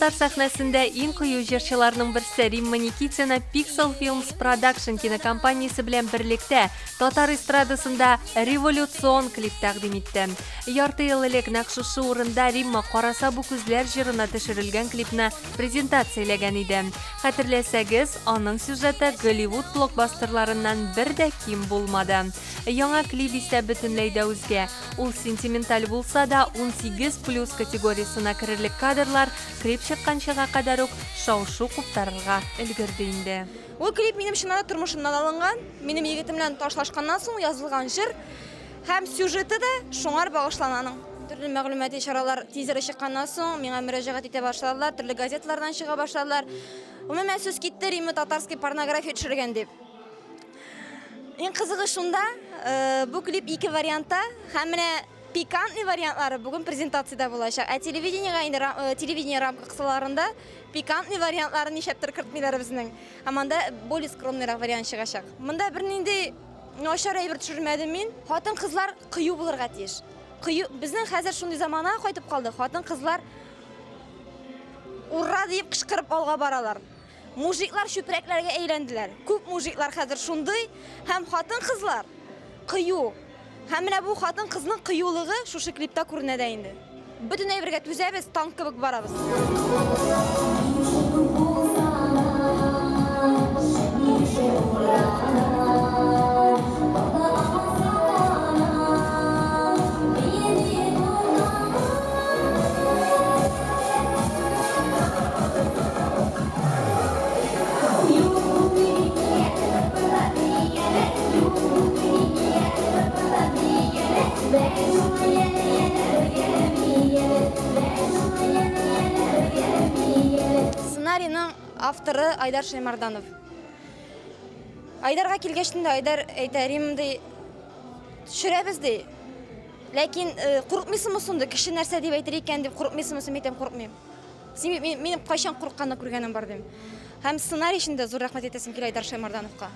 Татар сәхнәсендә иң кыю җырчыларның берсе Римма Никитина Pixel Films Production кинокомпаниясе белән берлектә татар эстрадасында революцион клип тәкъдим итте. Ярты ел элек нәкъ шушы урында Римма Караса бу күзләр җырына төшерелгән клипны презентацияләгән иде. Хәтерләсәгез, аның сюжеты Голливуд блокбастерларыннан бер дә ким булмады. Яңа клип исә бөтенләй дә үзгә. Ул сентименталь булса да, 18 плюс категориясенә керерлек кадрлар клип чыкканчыга кадәр үк шау-шу куптарырга өлгерде инде. Ул клип минем чыннан да тормышымнан алынган, минем егетем белән ташлашканнан соң язылган җыр һәм сюжеты да шуңар багышлана аның. Төрле мәгълүмати чаралар тизеры чыкканнан соң миңа мөрәҗәгать итә башладылар, төрле газеталардан чыга башладылар. Гомумән, сүз китте, Римма татарский порнография төшергән дип. Иң кызыгы шунда, э, бу клип ике вариантта һәм менә пикантный вариантлары бүген презентациядә булачак. Ә телевидениегә инде э, телевидение рамка кысаларында пикантный вариантларын нишләптер кертмиләр безнең. Һәм анда более скромныйрак вариант чыгачак. Монда бернинди начар әйбер төшермәдем мин. Хатын-кызлар кыю булырга тиеш. Кыю, безнең хәзер шундый замана кайтып калды. Хатын-кызлар ура диеп кычкырып алга баралар. Мужиклар чүпрәкләргә әйләнделәр. Күп мужиклар хәзер шундый һәм хатын-кызлар кыю. Һәм менә бу хатын-кызның кыюлыгы шушы клипта күренә дә инде. Бөтен әйбергә түзәбез, танк кебек барабыз. Сценарийның авторы Айдар Шаймарданов. Айдарга килгәч инде Айдар әйтә, Рим ди, төшерәбез ди. Ләкин э, курыкмыйсыңмы соң ди, кеше нәрсә дип әйтер икән дип курыкмыйсыңмы соң, әйтәм, курыкмыйм. Син бит минем кайчан курыкканны күргәнем бар дим. Һәм сценарий өчен дә зур рәхмәт әйтәсем килә Айдар Шаймардановка.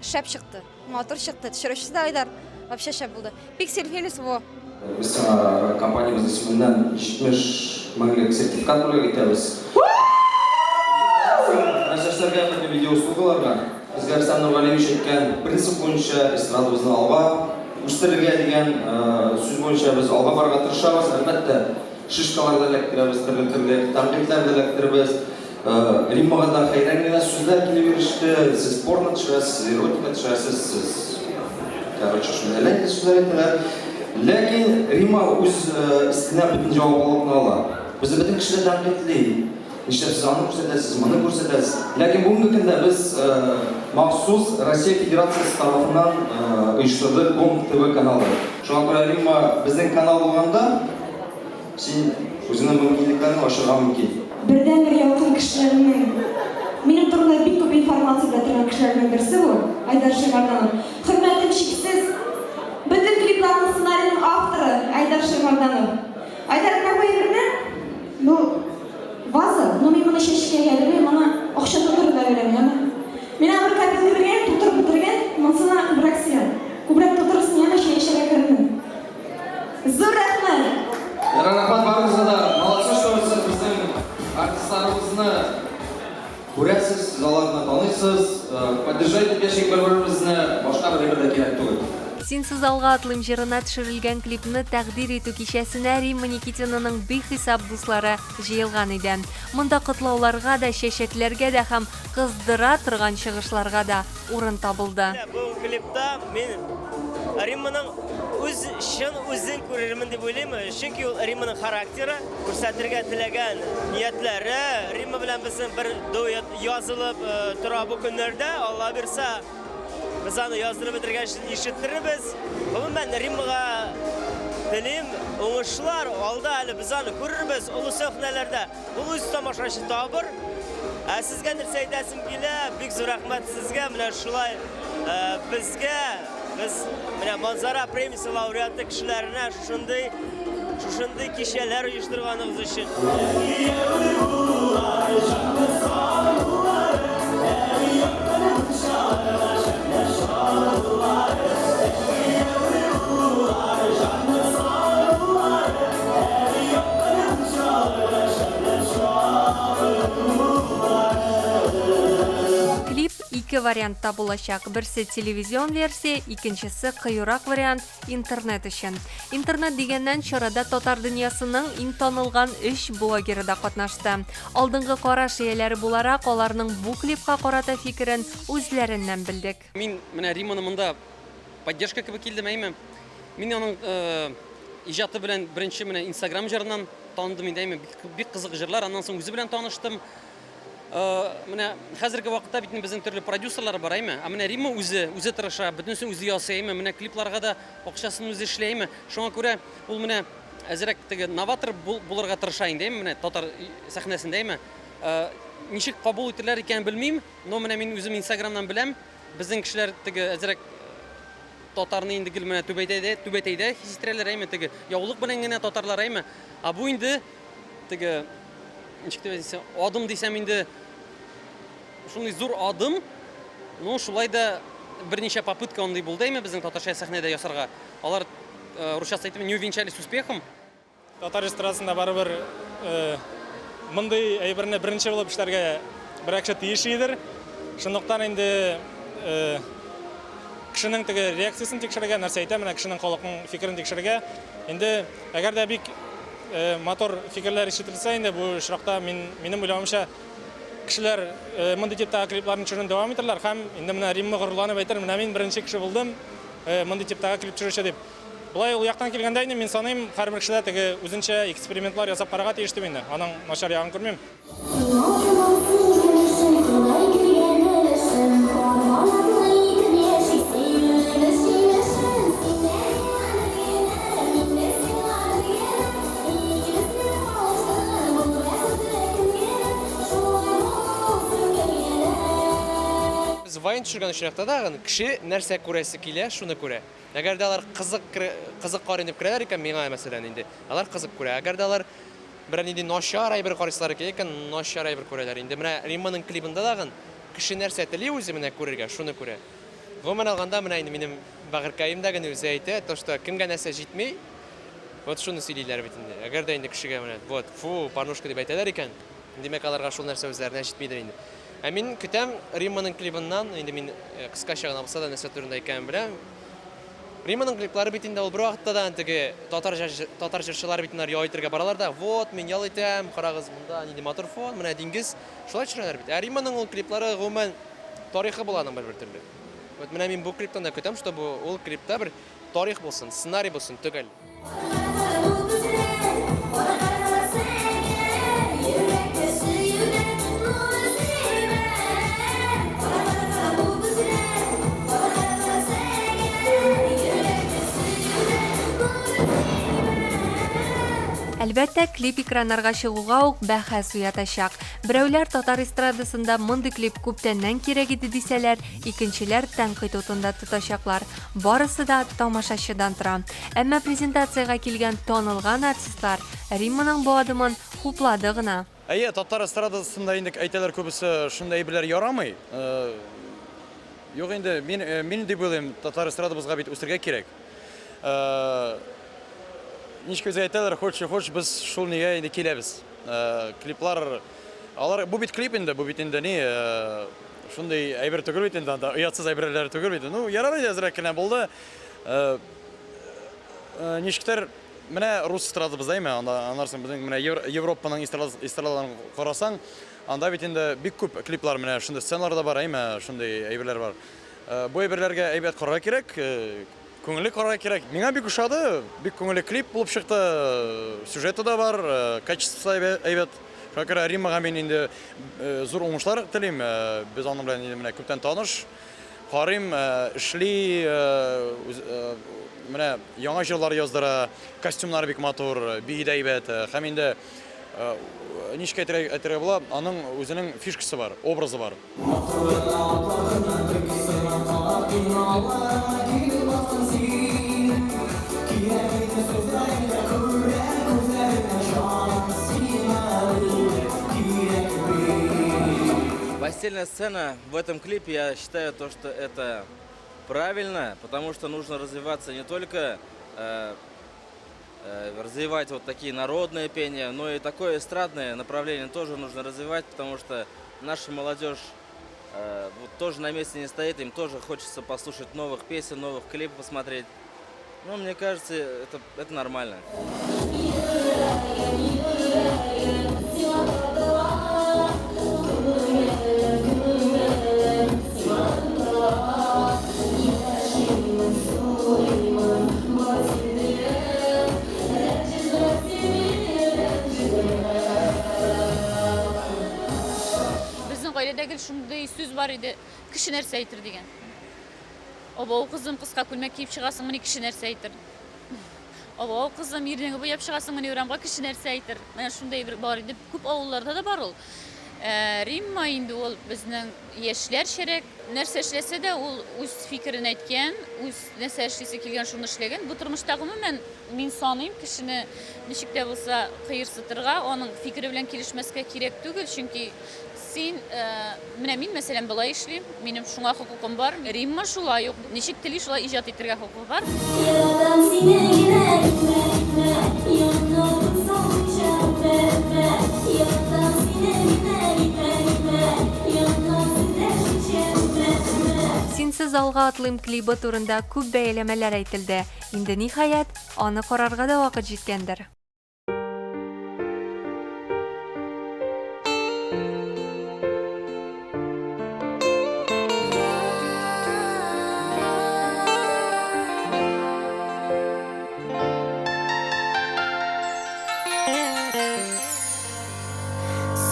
Шәп чыкты, матур чыкты. Төшерүчесе дә Айдар вообще шәп булды. Пиксель Фелис во. Без сиңа компаниябез исеменнән 70 меңлек сертификат бүләк итәбез. Нәрсә эшләргә бөтен видеоуслугаларга? Безгә Рөстәм Нургалиевич әйткән принцип буенча эстрадабызны алга үстерергә дигән сүз буенча без алга барырга тырышабыз. Әлбәттә, Шишкалар да эләктерәбез, төрле-төрле тәнкыйтьләр дә эләктерәбез. Риммага да хәйран генә сүзләр килеп иреште. Сез порно төшерәсез, сез эротика төшерәсез, сез, короче, шундый әллә нинди сүзләр әйтәләр. Ләкин Римма үз өстенә бөтен җаваплылыкны ала. Безне бөтен кеше дә тәнкыйтьли. Нишләп сез аны күрсәтәсез, моны күрсәтәсез. Ләкин бүгенге көндә без махсус Россия Федерациясе тарафыннан оештырдык Гонг ТВ каналы. Шуңа күрә, Римма, безнең канал булганда, син үзеңнең мөмкинлекләреңне ачырга мөмкин. Бердәнбер якын кешеләремнең, минем турында бик күп информация белә торган кешеләрнең берсе бу, Айдар Шәймарданов. Хөрмәтем чиксез. Бөтен клипларның сценарийның авторы, Айдар Шәймарданов. Айдар, менә бу әйберне, бу ваза, но мин моны чәчкәгә бирмим, моны акча тутырырга бирәм, яме. Мин аңа бер копилка биргән, тутырып бетергән, монысына күбрәк сыя. Күбрәк тутырырсың, яме, чәй эчәргә керермен. Зур рәхмәт! Ярар, рәхмәт барыгызга да. Молодцы, что сез безнең артистларыбызны күрәсез, сез аларны таныйсыз. Поддержать итеп яшик бер-беребезне, башка бер әйбер дә кирәк түгел. Синсез алга атлыйм җырына төшерелгән клипны тәкъдир итү кичәсенә Римма Никитинаның бихисап дуслары җыелган иде. Монда котлауларга да, чәчәкләргә дә һәм кыздыра торган чыгышларга да урын табылды. Менә бу клипта мин Римманың үз чын үзен күрермен дип уйлыйм, чөнки ул Римманың характеры, күрсәтергә теләгән ниятләре. Римма белән безнең бер дуэт язылып э, тора бу көннәрдә. Алла бирса, без аны яздырып бетергәч ишеттерербез. Гомумән, Риммага телим уңышлар, алда әле без аны күрербез олы сәхнәләрдә. Ул үз тамашачы табыр. Ә сезгә нәрсә әйтәсем килә? Бик зур рәхмәт сезгә. Менә шулай э, безгә, без менә Манзара премиясе лауреаты кешеләренә шушындый шушындый кичәләр оештырганыгыз өчен. вариантта булачак. Берсе телевизион версия, икенчесе кыюрак вариант интернет өчен. Интернет дигәннән, чарада татар дөньясының иң танылган өч блогеры да катнашты. Алдынгы караш ияләре буларак, аларның бу клипка карата фикерен үзләреннән белдек. Мин менә Римманы монда поддержка кебек килдем, әйме. Мин аның иҗаты белән беренче менә Инстаграм җырыннан таныдым инде, әйме. Бик, бик кызык җырлар. Аннан соң үзе белән таныштым. Менә хәзерге вакытта бит инде безнең төрле продюсерлар бар, әйме. Ә менә Римма үзе, үзе тырыша, бөтенесен үзе ясый, әйме. Менә клипларга да акчасын үзе эшли, әйме. Шуңа күрә ул менә әзрәк теге новатор булырга тырыша инде, әйме, менә татар сәхнәсендә, әйме. Ничек кабул итерләр икәнен белмим. Но менә мин үзем Инстаграмнан беләм, безнең кешеләр теге әзрәк татарны инде гел менә түбәтәйдә, түбәтәйдә хис иттерәләр, әйме, теге яулык белән генә татарлар, әйме. Ә бу инде теге ничек дип әйтсәм, адым дисәм инде шундый зур адым, но шулай да берничә попытка андый булды, әйме, безнең татарча сәхнәдә ясарга. Алар, русчасы әйтеп, не увенчались успехом. Татар эстрадасында барыбер мондый әйберне беренче булып эшләргә берәр кеше тиеш идер. Шунлыктан инде кешенең теге реакциясен тикшерергә, нәрсә әйтә, менә кешенең халыкның фикерен тикшерергә. Инде әгәр дә бик матур фикерләр ишетелсә инде бу очракта мин минем уйлавымча кешеләр мондый типтагы клипларны төшерүне дәвам итәрләр һәм инде менә Римма горурланып әйтер, менә мин беренче кеше булдым мондый типтагы клип төшерүче дип. Болай ул яктан килгәндә инде мин саныйм, һәрбер кеше дә теге үзенчә экспериментлар ясап карарга тиеш дип инде. Аның начар ягын күрмим. Без вайн төшергән очракта да кеше нәрсә күрәсе килә, шуны күрә. Әгәр дә алар кызык кызык карыйм дип керәләр икән, миңа, мәсәлән, инде, алар кызык күрә. Әгәр дә алар берәр нинди начар әйбер карыйсылар икән, начар әйбер күрәләр. Инде менә Римманың клибында тагын кеше нәрсә тели үзе менә күрергә, шуны күрә. Гомумән алганда, менә инде минем бәгырькәем дә генә үзе әйтә, то, что кемгә нәрсә җитми, вот шуны сөйлиләр бит инде. Әгәр дә инде кешегә менә, вот, фу, порнушка дип әйтәләр икән, Димәк, аларга шул нәрсә үзләренә җитмидер инде. Ә мин көтәм Римманың клибыннан, инде мин кыскача гына булса да нәрсә турында икәнен беләм. Римманың клиплары бит инде ул бервакытта да теге татар татар җырчылары бит инде ял итәргә баралар да, вот, мин ял итәм, карагыз, монда нинди матур фон, менә диңгез. Шулай төшерәләр бит. Ә Римманың ул клиплары гомумән тарихы була аның бер-бер төрле. Вот менә мин бу клиптан да көтәм, чтобы ул клипта бер тарих булсын, сценарий булсын, төгәл. Әлбәттә, клип экраннарга чыгуга ук бәхәс уятачак. Берәүләр татар эстрадасында мондый клип күптәннән кирәк иде дисәләр, икенчеләр тәнкыйть утында тотачаклар. Барысы да тамашачыдан тора. Әмма презентациягә килгән танылган артистлар Римманың бу адымын хуплады гына. Әйе, татар эстрадасында инде әйтәләр күбесе, шундый әйберләр ярамый. Юк инде, мин, мин дип уйлыйм, татар эстрадабызга бит үсергә кирәк. Ничек безгә әйтәләр, хочешь, хочешь, без шул нигә инде киләбез. Клиплар, алар, бу бит клип инде, бу бит инде ни, шундый әйбер түгел бит инде анда, оятсыз әйберләр түгел бит. Ну, ярар инде, әзрәк кенә булды. Ничектер, менә рус эстрадабыз әйме, анда аннан соң безнең менә Европаның эстрадаларын карасаң, анда бит инде бик күп клиплар менә шундый сценалар да бар, әйме, шундый әйберләр бар. Бу әйберләргә әйбәт карарга кирәк, күңелле карарга кирәк. Миңа бик ошады, бик күңелле клип булып чыкты, сюжеты да бар, качествосы әйбәт. Шуңа күрә Риммага мин инде зур уңышлар телим. Без аның белән инде менә күптән таныш. Карыйм, эшли, менә яңа җырлар яздыра, костюмнары бик матур, бии дә әйбәт. Һәм инде ничек әйтергә була, аның үзенең фишкасы бар, образы бар. Постельная сцена в этом клипе, я считаю, то, что это правильно, потому что нужно развиваться не только развивать вот такие народные пения, но и такое эстрадное направление тоже нужно развивать, потому что наша молодежь вот тоже на месте не стоит, им тоже хочется послушать новых песен, новых клипов посмотреть. Ну, мне кажется, это, это нормально. Безнең гаиләдә гел шундый сүз бар иде, кеше нәрсә әйтер дигән. Абау, кызым, кыска күлмәк киеп чыгасыңмыни, кеше нәрсә әйтер. Абау, кызым, ирнеңе буяп чыгасыңмыни урамга, кеше нәрсә әйтер. Менә шундый бер бар иде. Күп авылларда да бар ул. Ә, Римма инде ул безнең яшьләрчәрәк. Нәрсә эшләсә дә, ул үз фикерен әйткән, үз нәрсә эшлисе килгән, шуны эшләгән. Бу тормышта гомумән мин саныйм, кешене ничек тә булса кыерсытырга, аның фикере белән килешмәскә кирәк түгел, чөнки син, менә мин, мәсәлән, болай эшлим, минем шуңа хокукым бар. Римма шулай ук, ничек тели, шулай иҗат итәргә хокукы бар. Яратам сине генә, үпмә, үпмә, Янымда булсаң, үпмә, үпмә. Яратам сине генә, үпмә, үпмә, Янымда сөйләшмичә, үпмә, үпмә. Синсез алга атлыйм клибы турында күп бәяләмәләр әйтелде. Инде, ниһаять, аны карарга да вакыт җиткәндер.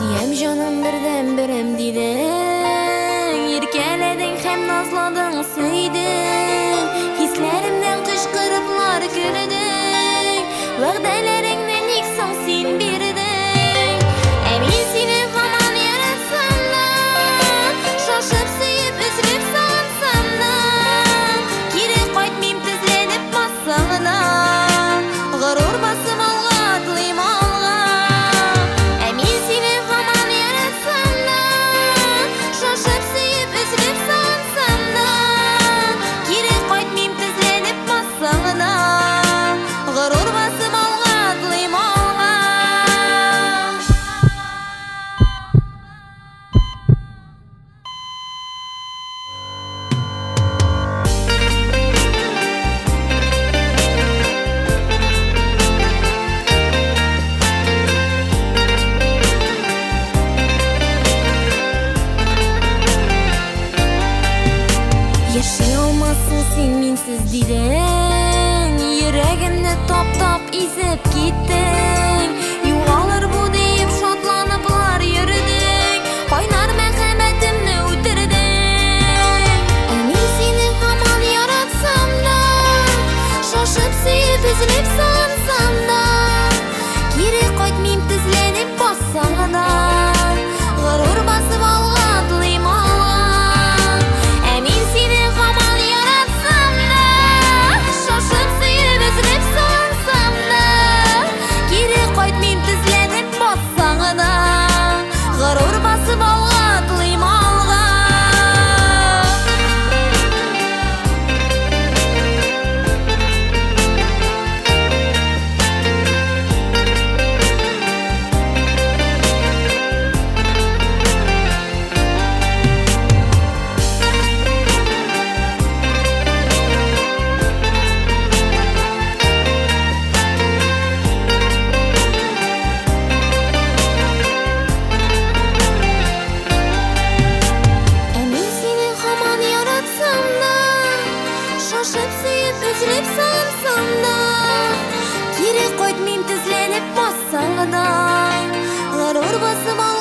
Сөям җаным бердән берем дидең, Иркәләдең һәм назладың, сөйдең, Хисләремнән кычкырыплар көлдең, Вәгъдәләреңне ник соң син бирдең? Ә мин сине һаман яратсам да, Шашып сөеп, өзелеп сагынсам да, Кире кайтмыйм тезләнеп бассаң да, Горур басып алга атлыйм алга. Ә мин сине һаман яратсам да, Шашып сөеп, өзелеп сагынсам да, Кире кайтмыйм тезләнеп бассаң да, Горур басып алга атлыйм алга. Яши алмассың син минсез дидең, Йөрәгемне таптап изеп киттең. Югалыр бу диеп шатланыплар йөрдең, Кайнар мәхәббәтемне үтердең. Ә мин сине һаман яратсам да, Шашып сөеп өзелеп сагынсам да, Кире кайтмыйм тезләнеп бассаң да, Горур басып алга атлыйм алга. Ә мин сине һаман яратсам да, Шашып сөеп өзелеп сагынсам да, Кире кайтмыйм тезләнеп бассаң да, Горур басып алга атлыйм алга. Ә мин сине һаман яратсам да, Шашып сөеп, өзелеп сагынсам да, Кире кайтмыйм тезләнеп бассаң да, Горур басып алга.